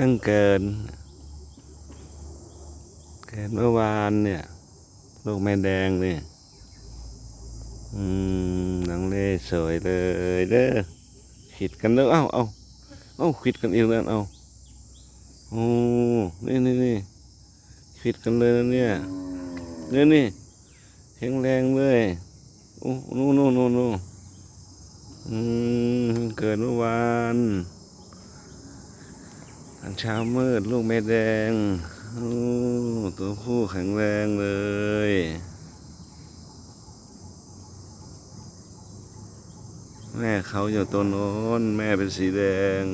ງເກີດ ເກີດເມື່ອວານນີ້ ລູກແມ່ແດງນີ້. ອືມ ນັ່ງເລສວຍເລີຍເດີ. ຂິດກັນເດີ. ເອົ້າ ເອົ້າ ເອົ້າ ຂິດກັນອີກແລ້ວ. ເອົ້າ ໂອ້ ນີ້ໆໆ ຂິດກັນເລີຍນະເນຍ. ນີ້ໆ ແຂງແຮງເລີຍ. ໂອ້ ໂນໆໆໆ ອືມ ເກີດເມື່ອວານ ອັນເຊົ້າມືດ ລູກແມ່ແດງ. ໂອ້ ໂຕຜູ້ແຂງແຮງເລີຍ. ແມ່ຂາວຢູ່ໂຕໂນ້ນ ແມ່ເປັນສີແດງ.